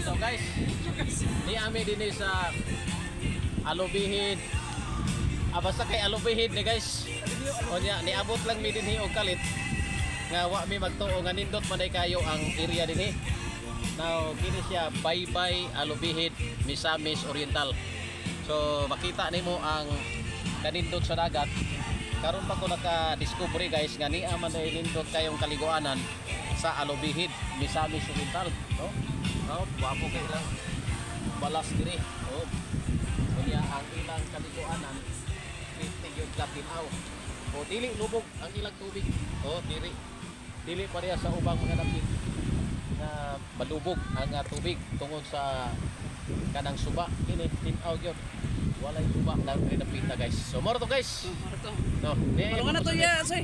So guys, ni ami dinhi sa Alubijid. Ah, basta kay Alubijid ni, guys. Unya niabot lang mi dinhi og kalit nga wa mi magtuo nga nindot man diay kayo ang area dinhi. Now kini siya, Baybay, Alubijid, Misamis Oriental. So makita nimo ang kanindot sa dagat. Karon pa ko naka-discover, guys, nga nia man diay nindot kayong kaliguanan sa Alubijid, Misamis Oriental, no? No, gwapo kay ilang balas diri. Oh. Unya ang ilang kaliguanan 50 gyud ka tin-aw. O dili lubog ang ilang tubig. O dili dili pareha sa ubang mga dapit na malubog ang tubig tungod sa kanang suba. Kini tin-aw gyud. Walay suba na dapita, guys. So mao to, guys. Mao to. No, Malungan na to ya, say.